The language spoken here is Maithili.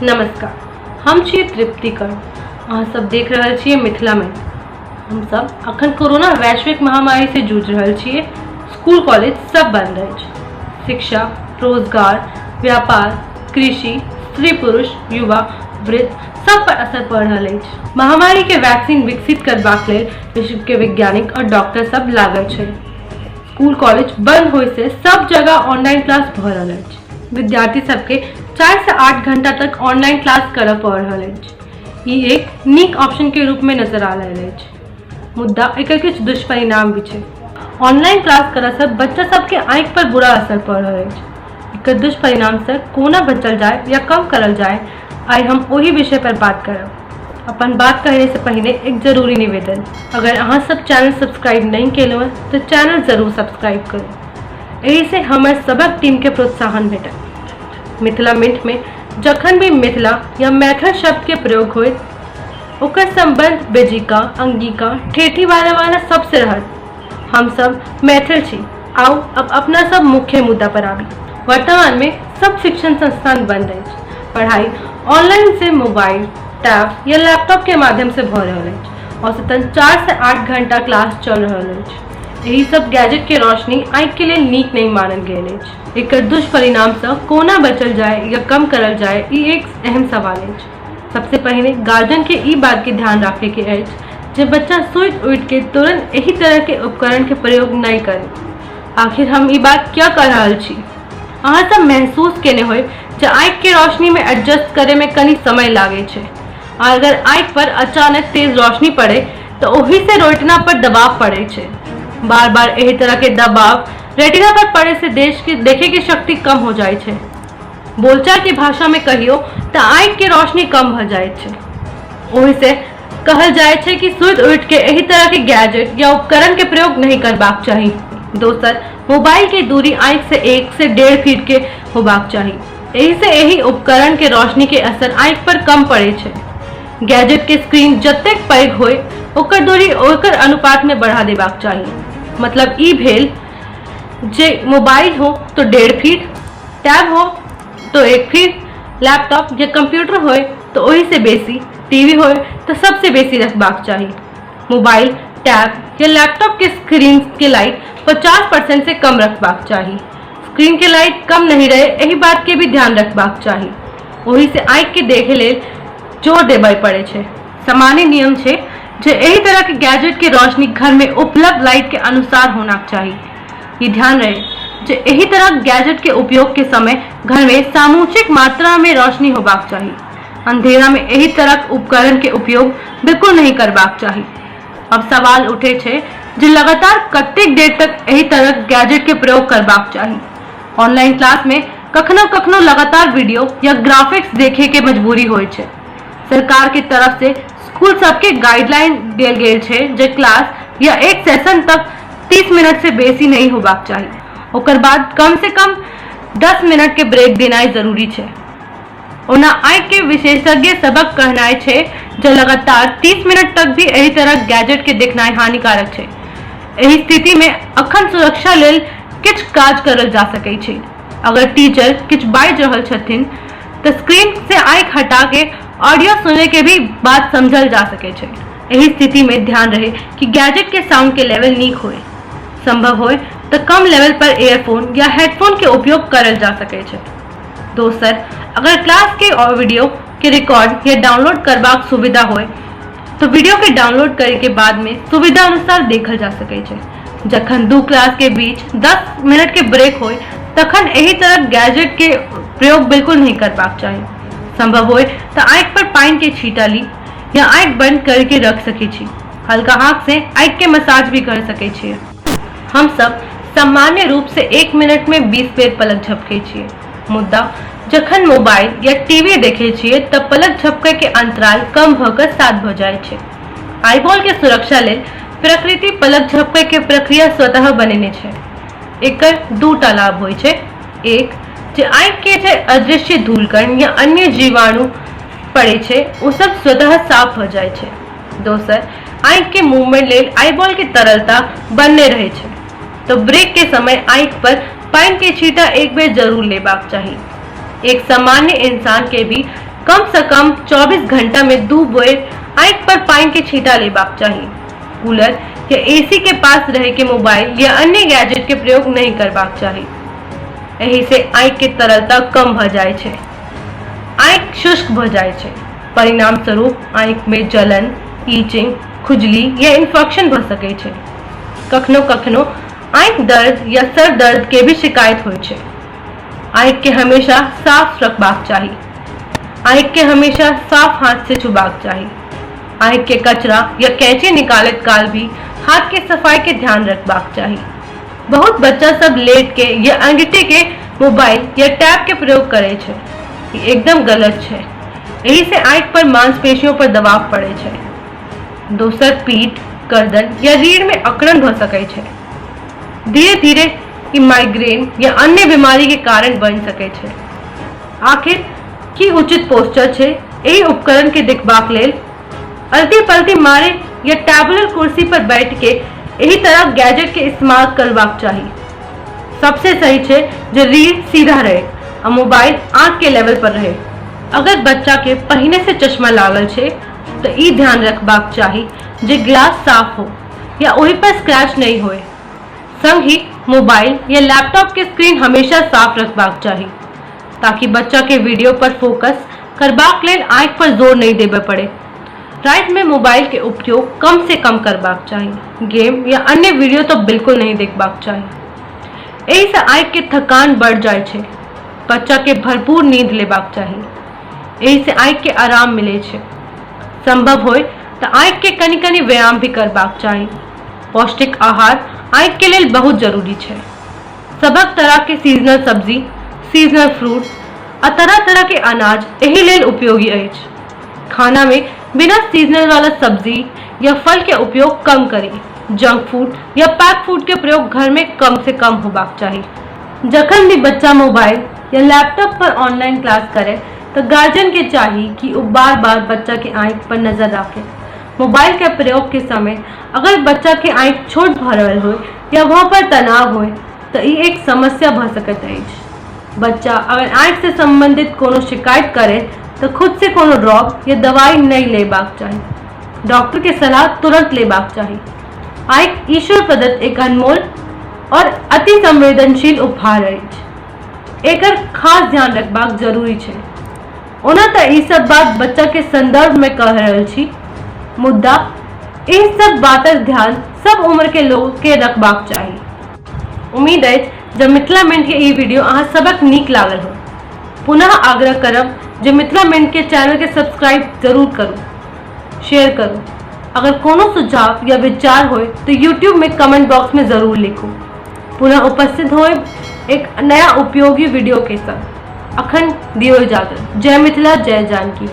नमस्कार, हम छी तृप्ति कर्ण। अहाँ सब देख रहल छियै मिथिला में। हम सब अखन कोरोना वैश्विक महामारी से जूझ रहल छियै। स्कूल कॉलेज सब बंद अछि। शिक्षा, रोजगार, व्यापार, कृषि, स्त्री पुरुष, युवा, वृद्ध सब पर असर पड़ रहल अछि। महामारी के वैक्सीन विकसित करबाक लेल विश्व के वैज्ञानिक और डॉक्टर सब लागल छै। स्कूल कॉलेज बंद होय से सब जगह ऑनलाइन क्लास भऽ रहल अछि। विद्यार्थी सबके 4 से 8 घंटा तक ऑनलाइन क्लास करऽ पड़ रहल अछि। ई एक नीक ऑप्शन के रूप में नजर आ रहल अछि, मुदा एकर किछु दुष्परिणाम भी छै। ऑनलाइन क्लास करऽ से बच्चा सबके आँखि पर बुरा असर पड़ रहल अछि। एकर दुष्परिणाम से कोना बचल जाय या कम करल जाय, आइ हम ओहि विषय पर बात करब। अपन बात कहने से पहिने एक जरूरी निवेदन, अगर अहाँ सब चैनल सब्सक्राइब नहीं केलहुँ हैं तो चैनल जरूर सब्सक्राइब करू, एहि से हमर सबक टीम के प्रोत्साहन भेटत। मिथिला मिंट में जखन भी मिथिला या मैथिल शब्द के प्रयोग होइत, ओकर संबंध बज्जिका, अंगिका, ठेठी वाला वाला सबसे रहत। हम सब मैथिल छी। आउ अब अपना सब मुख्य मुद्दा पर आबी। वर्तमान में सब शिक्षण संस्थान बंद अछि। पढ़ाई ऑनलाइन से मोबाइल, टैब या लैपटॉप के माध्यम से भऽ रहल अछि। औसतन 4 से 8 घंटा क्लास चल रहल अछि। एहि सब गैजेट के रोशनी आँखि के लेल नीक नहीं मानल गेल अछि। एकर दुष्परिणाम सँ कोना बचल जाय या कम करल जाय, ई एक अहम सवाल अछि। सबसे पहिने गार्जियन के ई बात के ध्यान रखे के अछि जे बच्चा सुति उठि के तुरंत एहि तरह के उपकरण के प्रयोग नहीं करे। आखिर हम ई बात क्या कर रहल छी? अहाँ सब महसूस केने होइब जे आँखि के रोशनी में एडजस्ट करे में कनी समय लागे छै। आ अगर आँखि पर अचानक तेज रोशनी पड़े तो ओहि से रेटिना पर दबाव पड़े छै। बार बार एहि तरह के दबाव रेटिना पर पड़े से देश के देखे के शक्ति कम हो जाय छै। बोलचाल के भाषा में कहियो तो आँखि के रोशनी कम भ जाय छै। ओहि से कहल जाय छै कि सुति उठि के एहि तरह के गैजेट या उपकरण के प्रयोग नहीं करबाक चाही। दोसर, मोबाइल के दूरी आँखि से 1 से 1.5 फीट के होबाक चाही। एहि से एहि उपकरण के रोशनी के असर आँखि पर कम पड़े छै। गैजेट के स्क्रीन जतेक पैघ होय, ओकर दूरी ओकर अनुपात में बढ़ा देबाक चाही। मतलब ई भेल जे मोबाइल हो तो 1.5 फीट, टैब हो तो 1 फीट, लैपटॉप या कंप्यूटर होय तो ओहि से बेसी, टीवी होय तो सबसे बेसी रखबाक चाही। मोबाइल, टैब या लैपटॉप के स्क्रीन के लाइट 50% से कम रखबाक चाही। स्क्रीन के लाइट कम नहीं रहे, एहि बात के भी ध्यान रखबाक चाही। ओहि से आँखि के देखे लेल जोर देबय पड़े छै। सामान्य नियम छै जे एहि तरह के गैजेट के रोशनी घर में उपलब्ध लाइट के अनुसार होना चाही। ई ध्यान रहे जे एहि तरह गैजेट के उपयोग के समय घर में सामूहिक मात्रा में रोशनी होबाक चाही। अंधेरा में एहि तरह उपकरण के उपयोग बिल्कुल नहीं करबाक चाही। अब सवाल उठे छै जे लगातार कतेक देर तक एहि तरह गैजेट के प्रयोग करबाक चाही। ऑनलाइन क्लास में कखनो कखनो लगातार वीडियो या ग्राफिक्स देखे के मजबूरी होय छै। सरकार के तरफ से स्कूल सबके गाइडलाइन देल गेल छै जे क्लास या एक सेशन तक 30 मिनट से बेसी नहीं होबाक चाही। ओकर बाद कम से कम 10 मिनट के ब्रेक देनाइ जरूरी छै। ओना आँखि के विशेषज्ञ सबक कहनाइ छै जे लगातार 30 मिनट तक भी एहि तरह गैजेट के देखनाइ हानिकारक छै। एहि स्थिति में अखन सुरक्षा लेल किछु काज करल जा सकै छै। अगर टीचर किछु बाजि रहल छथिन तऽ स्क्रीन से आँखि हटा के ऑडियो सुने के भी बात समझल जा सकै छै। एहि स्थिति में ध्यान रहे कि गैजेट के साउंड के लेवल नीक होय। संभव होय तऽ कम लेवल पर ईयरफोन या हेडफोन के उपयोग करल जा सकै छै। दोसर, अगर क्लास के और वीडियो के रिकॉर्ड या डाउनलोड करबाक सुविधा होय तो वीडियो के डाउनलोड करे के बाद में सुविधा अनुसार देखल जा सकै छै। जखन दू क्लास के बीच 10 मिनट के ब्रेक होय, तखन एहि तरह गैजेट के प्रयोग बिल्कुल नहीं करबाक चाही। संभव होय तऽ आँखि पर पानि के छींटा ली या आँखि बंद करके रख सकै छी। हल्का हाथ से आँखि के मसाज भी कर सकै छी। हम सब सामान्य रूप से 1 मिनट में 20 बेर पलक झपकै छियै, मुदा जखन मोबाइल या टीवी देखे छियै तऽ पलक झपकै के अंतराल कम भऽ कऽ 7 भऽ जाइ छै। आईबॉल के सुरक्षा लेल प्रकृति पलक झपकै के प्रक्रिया स्वतः बनेने छै। एकर दूटा लाभ होइ छै। एक, जे आँखि के जे अदृश्य धूलकण या अन्य जीवाणु पड़ै छै, ओ सब स्वतः साफ भऽ जाइ छै। दोसर, आँखि के मूवमेंट लेल आईबॉल के तरलता बनने रहै छै। तो ब्रेक के समय आँखि पर पानि के छींटा एक बेर जरूर लेबाक चाही। एक सामान्य इंसान के भी कम सँ कम 24 घंटा मे 2 बेर आँखि पर पानि के छींटा लेबाक चाही। कूलर या एसी के पास रहि के मोबाइल या अन्य गैजेट के प्रयोग नहि करबाक चाही। एहि से आँखि के तरलता कम भ जाइ छै। आँखि शुष्क भ जाइ छै। परिणाम स्वरूप आँखि मे जलन, ईचिंग, खुजली या इन्फेक्शन भ सकै छै। कखनो-कखनो आँखि दर्द या सर दर्द के भी शिकायत होइ छै। आँखि के हमेशा साफ रखबाक चाही। आँखि के हमेशा साफ हाथ से छुबाक चाही। आँखि के कचरा या कैंची निकालैत काल भी हाथ के सफाई के ध्यान रखबाक चाही। बहुत बच्चा सब लेट के या अंगीठी के मोबाइल या टैब के प्रयोग करे छै। ई एकदम गलत छै। एहि से आँखि पर मांसपेशियों पर दबाव पड़े छै। दोसर पीठ, गर्दन या रीढ़ में अकड़न भ सकै छै। धीरे-धीरे ई माइग्रेन या अन्य बीमारी के कारण बनि सकै छै। आखिर की उचित पोस्चर छै एहि उपकरण के देखबाक लेल? अल्टी-पल्टी मारे या टेबुलर कुर्सी पर बैठ के एहि तरह गैजेट के इस्तेमाल करबाक चाही। सबसे सही छै जे रीढ़ सीधा रहे आ मोबाइल आंख के लेवल पर रहे। अगर बच्चा के पहिने से चश्मा लागल छै तऽ ई ध्यान रखबाक चाही जे ग्लास साफ हो या ओहि पर स्क्रैच नहि होय। संग ही मोबाइल या लैपटॉप के स्क्रीन हमेशा साफ रखबाक चाही ताकि बच्चा के वीडियो पर फोकस करबाक लेल आंखि पर जोर नहि देबय पड़े। राति में मोबाइल के उपयोग कम से कम करबाक चाही। गेम या अन्य वीडियो तो बिल्कुल नहीं देखबाक चाही। एहि से आंखि के थकान बढ़ जाइ छै। बच्चा के भरपूर नींद लेबाक चाही। एहि से आंखि के आराम मिलै छै। संभव होय तऽ आंखि के कनि-कनि व्यायाम भी करबाक चाही। पौष्टिक आहार आंखि के लेल बहुत जरूरी छै। सबक तरह के सीजनल सब्जी, सीजनल फ्रूट आ तरह-तरह के अनाज एहि लेल उपयोगी अछि। खाना में बिना सीजनल वाला सब्जी या फल के उपयोग कम करी। जंक फूड या पैक फूड के प्रयोग घर में कम से कम होबाक चाही। जखन भी बच्चा मोबाइल या लैपटॉप पर ऑनलाइन क्लास करे तऽ गार्जियन के चाही कि ओ बार-बार बच्चा के आंखि पर नजर राखे। मोबाइल के प्रयोग के समय अगर बच्चा के आंखि छोट भऽ रहल होय या वहाँ पर तनाव होय तऽ ई एक समस्या भऽ सकैत अछि। बच्चा अगर आंखि से संबंधित कोनो शिकायत करे तऽ खुद से कोनो ड्रॉप या दवाई नहि लेबाक चाही। डॉक्टर के सलाह तुरंत लेबाक चाही। आंखि ईश्वर प्रदत्त एक अनमोल और अति संवेदनशील उपहार अछि। एकर खास ध्यान रखबाक जरूरी छै। ओना तऽ ई सब बात बच्चा के संदर्भ में कह रहल छी, मुदा एहि सब बातक ध्यान सब उम्र के लोग के रखबाक चाही। उम्मीद अछि जे मिथिला मिंट के ई वीडियो अहाँ सबक नीक लागल हो। पुनः आग्रह करब जे मिथिला मिंट के चैनल के सब्सक्राइब जरूर करू, शेयर करू। अगर कोनो सुझाव या विचार होय तो यूट्यूब में कमेंट बॉक्स में जरूर लिखू। पुनः उपस्थित होय एक नया उपयोगी वीडियो के संग। अखन दियो इजाजत। जय मिथिला, जय जानकी।